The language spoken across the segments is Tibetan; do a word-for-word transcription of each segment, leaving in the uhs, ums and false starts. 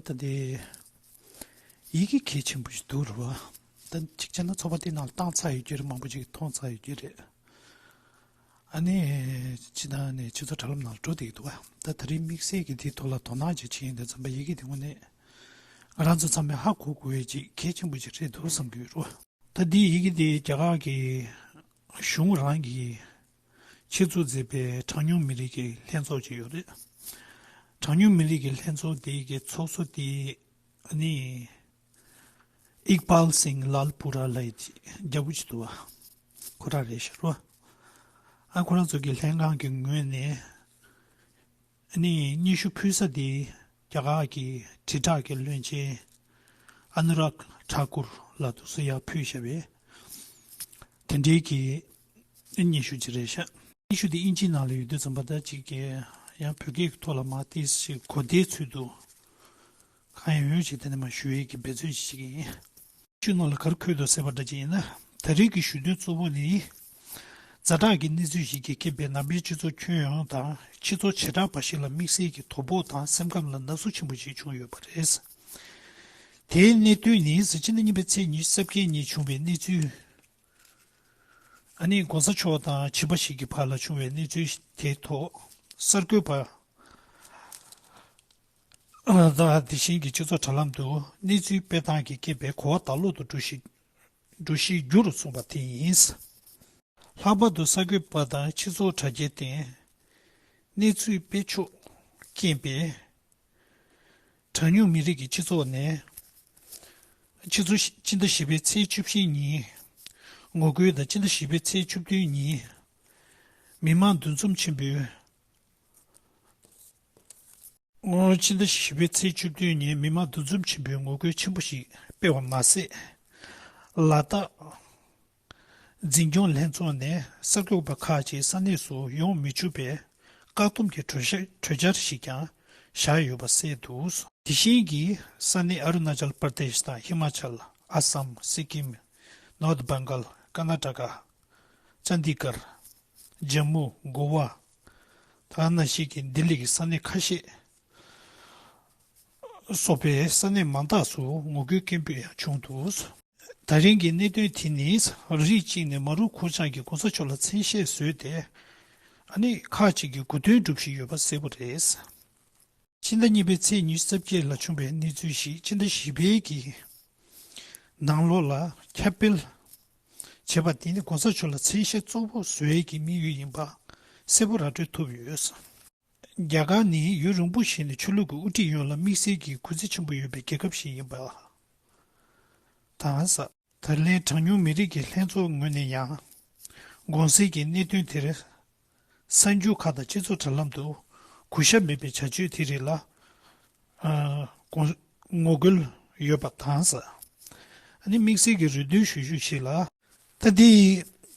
ད་དེ་ཡི་གེ་གལ་ཆེན་པོ་ཞིག་འདུག་རེད་བ། ད་གཅིག་བྱས་ན་ཚོགས་པ་དེའི་ནང་ལ་བཏང་ཚར་ཡོད་ཀྱི་རེད། མང་པོ་ཅིག་མཐོང་ཚར་ཡོད་ཀྱི་རེད། ཨ་ནི་སྤྱི་བཏང་ནས་སྤྱི་ཚོགས་དྲ་ལམ་ནང་ལ་འགྲོ་བསྡད་ཀྱི་འདུག་བ། ད་དེ་རིང་དམིགས་བསལ་གྱི་དེའི་ཐོག་ལ་དོ་སྣང་ཅིག་བྱེད་ཡོང་དུས་ཙམ་པ། ཡི་གེ་དེ་དངོས་གནས་ང་རང་ཚོ་ཚང་མས་ཧ་གོ་དགོས་པའི་ཅིག་གལ་ཆེན་པོ་ཅིག་རེད་འདུག་བསམ་གྱི་ཡོད་རེད་བ། ད་འདིའི་ཡི་གེ་དེ་རྒྱ་གར་གྱི་གཞུང་རང་གིས་ཆེད་འཛུགས་མཛད་པའི་གྲངས་ཉུང་མི་རིགས་ཀྱི་ལྷན་ཚོགས་ཅིག་ཡོད་རེད། གྲངས་ཉུང་མི་རིགས་ཀྱི་ལྷན་ཚོགས་དེ་གི་ཚོགས་གཙོ་དེ་ནི་ཨིག་བཱལ་སིང་ལཱལ་པུ་ར་ལབ་ཡག་ཅིག་རྒྱ་བོ་ཅིག་འདུག་བ། ཁོ་རང་རེད་ཤག་རོ། ཨ་ཁོ་རང་ཚོ་གི་ལྷན་ཁང་གི་ངོས་ནས་ནི་སྙན་ཞུ་ཕུལ་ས་དེ་རྒྱ་གར་གྱི་དྲིལ་བསྒྲགས་ཀྱི་བློན་ཆེན་ཨ་ནུ་རཱག་ཐཱ་ཀུར་ལགས་དུ་སུ་ཡར་ཕུལ་བཞག་པས། དེ་འདྲའི་གི་སྙན་ཞུ་ཅིག་རེད་ཤག་སྙན་ཞུ་དེ་དབྱིན་ཇིའི་ནང་ལ་ཡོད་དུས་ཙམ་པ། ད་ཅིག་གི་ཡང་བོད་སྐད་ཀྱི་ཐོག་ལ་མར་ཏོག་ཙམ་གོ་བདེའི་ཚུལ་དུ་གང་ཡང་ཡོད་ཅིག་དེ་ནས་མར་ཞུ་ཡས་ཀྱི་འབད་བརྩོན་ཞིག་བྱེད་ཀྱི་ཡིན། སྙན་ཞུ་ནང་ལ་ག་རེ་འཁོད་འདུག་ཟེར་བ་འདྲ་ཅིག་ཡིན་ན། ད་རེས་ཀྱི་ཞུ་འདོད་གཙོ་བོ་ནི། ཛ་དྲག་གི་གནས་ཚུལ་ཞིག་གིས་ཁེབས་པའི་ནང་པའི་སྤྱི་ཚོགས་ཁྱོན་ཡོངས་དང་སྤྱི་ཚོགས་བྱེ་བྲག་པ་ཞིག་ལ་དམིགས་བསལ་གྱི་དོ་ཕོག་དང་སེམས་ཁམས་ལ་ན་ཟུག་ཆེན་པོ་ཞིག་བྱུང་ཡོད་པ་རེད། དེའི་གནད་དོན་ནི་ཕྱི་ཟླ་གཉིས་པའི་ཚེས་ཉི་ཤུ་རྩ་བརྒྱད་ཉིན་བྱུང་བའི་གནས་ཚུལ། ཨ་ནི་༸གོང་ས་མཆོག་དང་བྱིས་པ་ཞིག་གི་བར་ལ་བྱུང་བའི་གནས་ཚུལ་དེའི་ཐོག་གསར་འགོད་པ་དང་དེ་བཞིན་གྱི་སྤྱི་ཚོགས་དྲ་ལམ་དུ་གནས་ཚུལ་སྤེལ་སྟངས་ཀྱིས་རྐྱེན་པས་གོ་བ་དྭངས་སློང་དུ་འགྲོ་ཞིག་འགྲོ་ཞིག་གྱུར་སོང་བ་དེ་ཡིན། ལྷག་པར་དུ་གསར་འགོད་པ་དང་སྤྱི་ཚོགས་དྲ་རྒྱའི་སྟེང་གནས་ཚུལ་སྤེལ་ཕྱོགས་རྐྱེན་པས། གྲངས་ཉུང་མི་རིགས་ཀྱི་སྤྱི་ཚོགས་ནས། སྤྱི་ཚོགས་སྤྱི་ཟླ་བཞི་པའི་ཚེས་བཅུ་བཞི་ཉིན་ངོ་རྒོལ་དང་། སྤྱི་ཟླ་བཞི་པའི་ཚེས་བཅུ་བདུན་ཉིན་མི་མང་འདུ་འཛོམས་ཆེན་པོས། སྤྱི་ཟླ་བཞི་པའི་ཚེས་བཅུ་བདུན་ཉིན་མི་མང་འདུ་འཛོམས་ཆེན་པོས་ངོ་རྒོལ་ཆེན་པོ་ཞིག་སྤེལ་བ་མ་ཟད། ལ་དྭགས་འཛིན་སྐྱོང་ལྷན་ཚོགས་ནས་གསར་འགོད་པ་ཁག་ཅིག་ས་གནས་སུ་ཡོང་མི་ཆོག་པའི་བཀག་སྡོམ་གྱི་གྲོས་གྲོས་འཆར་ཞིག་ཀྱང་བཞག་ཡོད་པ་གསལ་འདུག་དེ་བཞིན་གྱི་ས་གནས་ཨ་རུ་ན་ཅལ་པར་དེཤ་དང་ཧི་མ་ཅལ། ཨ་སམ། སི་ཀིམ། ནོར་ཐ་བྷེང་གལ། ཀར་ན་ཊ་ཀ། ཅན་དི་གར། ཇམ་མུ། གོ་ཝ། ད་ག་ནང་བཞིན་གྱི་ལྡི་ལི་གི་ས་གནས་ཁ་ཤས་སོགས་པའི་ས་གནས་མང་དག་སུ་ངོ་རྒོལ་སྐད་འབོད་ཡང་བྱུང་འདུག་དེ་རིང་གི་གནད་དོན་དེ་ནི་རིགས་གཅིག་ནས་མ་རུ་ཁུ་ཆང་གིས་༸གོང་ས་མཆོག་ལ་མཚན་ཤས་བཟོས་ཏེ། ཨ་ནི་ཁག་ཅིག་གིས་གོ་སྟོན་སྒྲུབ་བཞིན་ཡོད་པ་གསལ་པོ་རེད། ཕྱི་ཟླ་གཉིས་པའི་ཚེས་ཉི་ཤུ་རྩ་བརྒྱད་ལ་བྱུང་བའི་གནས་ཚུལ་ཞིག་ཕྱི་ཟླ་བཞི་པའི་གི་ནང་ལོགས་ལ་ཁྱབ་སྤེལ་བྱས་པ་དེ་ནི་༸གོང་ས་མཆོག་ལ་མཚན་ཤས་གཙོ་བོ་བཟོ་ཡས་ཀྱི་དམིགས་ཡུལ་ཡིན་པ་གསལ་པོ་ར་སྤྲོད་ཐུབ་ཡོད། རྒྱ་གར་ནི་ཡུན་རིང་པོ་ཞིག་ནས་ཆོས་ལུགས་ཀྱི་དབུ་ཁྲིད་ཡོངས་ལ་དམིགས་བསལ་གྱི་གུས་བརྩི་ཆེན་པོ་ཡོད་པའི་རྒྱལ་ཁབ་ཞིག་ཡིན་པ་དང་། ད་ལན་གྲངས་ཉུང་མི་རིགས་ཀྱི་ལྷན་ཚོགས་ངོས་ནས་ཡང་དགོངས་སེལ་གྱི་གནད་དོན་དེར་གསར་འགྱུར་ཁག་དང་སྤྱི་ཚོགས་དྲ་ལམ་དུ་གུས་ཞབས་མེད་པའི་བྱ་སྤྱོད་དེ་རིགས་ལ་ཨ་དགོངས་ངོ་རྒོལ་ཡོད་པ་དང་། ཨ་ནི་དམིགས་བསལ་གྱི་རེ་འདུན་ཞུ་ཞུ་ཞིག་ལ། ད་འདི་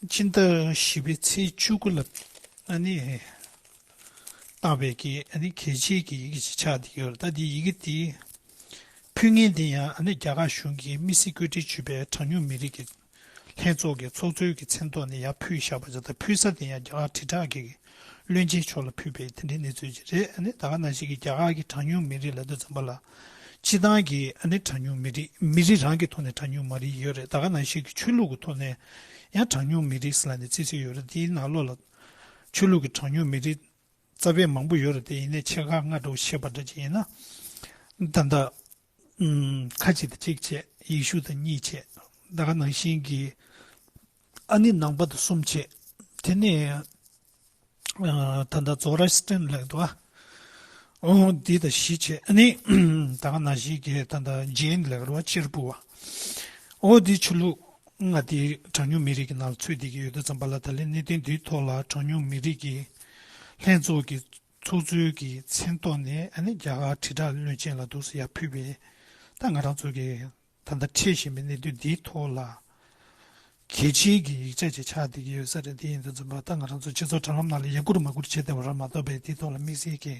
ཕྱི་ཟླ་བཞི་པའི་ཚེས་བཅུ་དགུ་ལ་ཨ་ནི་བཏང་བའི་གི་ཨ་ནི་གལ་ཆེའི་གི་ཡི་གེ་ཅིག་ཆགས་བསྡད་ཡོད་རེད། ད་འདི་ཡི་གེ་འདི་ཕུལ་མཁན་འདི་ཡང་ཨ་ནི་རྒྱ་གར་གཞུང་གིས་དམིགས་བསལ་བཀོད་སྒྲིག་ཞུས་པའི་གྲངས་ཉུང་མི་རིགས་ཀྱི་ལྷན་ཚོགས་ཀྱི་ཚོགས་གཙོའི་གི་མཚན་ཐོག་ནས་ཡར་ཕུལ་བཞག་པ་ཅིག་དང་། ཕུལ་ས་དེ་ཡང་རྒྱ་གར་དྲིལ་བསྒྲགས་ཀྱི་བློན་ཆེན་མཆོག་ལ་ཕུལ་བའི་དེ་འདྲའི་གནས་ཚུལ་ཅིག་རེད། ཨ་ནི་ད་ག་ནང་བཞིན་གྱི་རྒྱ་གར་གྱི་གྲངས་ཉུང་མི་རིགས་ལབ་དུས་ཙམ་པ་ལ། སྤྱི་བཏང་གི་ཨ་ནི་གྲངས་ཉུང་མི་རིགས། མི་རིགས་རང་གི་ཐོག་ནས་གྲངས་ཉུང་མི་རིགས་ཡོད་རེད། ད་ག་ནང་བཞིན་གྱི་ཆོས་ལུགས་ཀྱི་ཐོག་ནས་ཡང་གྲངས་ཉུང་མི་རིགས་ལབ་ནས་བརྩི་སྲོལ་ཡོད་རེད། དེའི་ནང་ལོགས་ལ་ཆོས་ལུགས་ཀྱི་གྲངས་ཉུང་མི་རིགས་རྩ་བའི་མང་པོ་ཡོད་རེད་དེ། ཡིན་ནའི་ཆེ་ཁག་ལྔ་འདྲ་བོ་བཤད་པ་འདྲ་ཅིག་ཡིན་ན། ད་ལྟ་ཨུམ་ཁ་ཅིག་དང་གཅིག་བྱས། ཡེ་ཤུ་དང་གཉིས་བྱས། ད་ག་ནང་བཞིན་གྱི་ཨ་ནི་ནང་པ་དང་གསུམ་བྱས། དེ་ནས་ཨ་ད་ལྟ་ཛོ་ར་སི་ཊན་ལབ་འདུག་ཨ། འོ་འདི་དང་བཞི་བྱས། ཨ་ནི་ད་ག་ནང་བཞིན་གྱི་ད་ལྟ་ཇེན་ལབ་རེད་བ། གཅེར་བུ་བ། འོ་འདི་ཆོས་ལུགས་ལྔ་དེ་གྲངས་ཉུང་མི་རིགས་ཀྱི་ནང་ལ་ཚུད་བསྡད་ཀྱི་ཡོད་དུས་ཙམ་པ་ལ། ད་ལན་གནད་དོན་འདིའི་ཐོག་ལ་གྲངས་ཉུང་མི་རིགས་ཀྱི་ལྷན་ཚོགས་ཀྱི་ཚོགས་གཙོའི་གི་མཚན་ཐོག་ནས་ཨ་ནི་རྒྱ་གར་དྲིལ་བསྒྲགས་བློན་ཆེན་ལ་འདུག་སེ་ཡར་ཕུལ་བའི། ད་ང་རང་ཚོ་གི་ད་ལྟ་འཕྲད་བཞིན་པའི་གནད་དོན་འདིའི་ཐོག་ལ་གལ་ཆེའི་གི་ཡིག་ཆ་ཅིག་ཆགས་བསྡད་ཀྱི་ཡོད་ས་རེད། དེ་ཡིན་དུས་ཙམ་པ་ད་ང་རང་ཚོ་སྤྱི་ཚོགས་དྲ་ལམ་ནང་ལ་ཡ་གུར་མ་གུར་བྱས་བསྡད་པ་རེད་མ་གཏོགས་པའི་དེའི་ཐོག་ལ་དམིགས་བསལ་གྱི་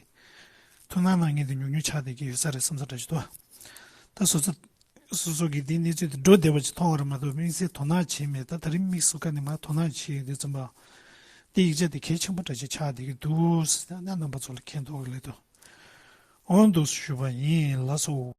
ཐུགས་སྣང་གནང་མཁན་དེ་ཉུང་ཉུང་ཆགས་བསྡད་ཀྱི་ཡོད་ས་རེད་བསམ་ས་འདྲ་ཞིག་འདུག་ད་སོ་སོ་སོ་སོ་གིས་འདིའི་གནས་ཚུལ་དེ་འགྲོ་བསྡད་པ་ཅིག་མཐོང་བ་རེད་མ་གཏོགས། དམིགས་བསལ་དོ་སྣང་བྱས་མེད། ད་དེ་རིང་དམིགས་སུ་བཀར་ནས་མར་དོ་སྣང་བྱས་ཡོང་དུས་ཙམ་པ། དེ་ཡིག་ཆ་དེ་གལ་ཆེན་པོ་འདྲ་ཞིག་ཆགས་བསྡད་ཀྱི་འདུག་ཟེར་ན་རྣམ་པ་ཚོ་ལ་མཁྱེན་རྟོགས་ཀྱི་སླད་དུ། འོང་དུ་ཞུ་བ་ཡིན་ལགས་སོ།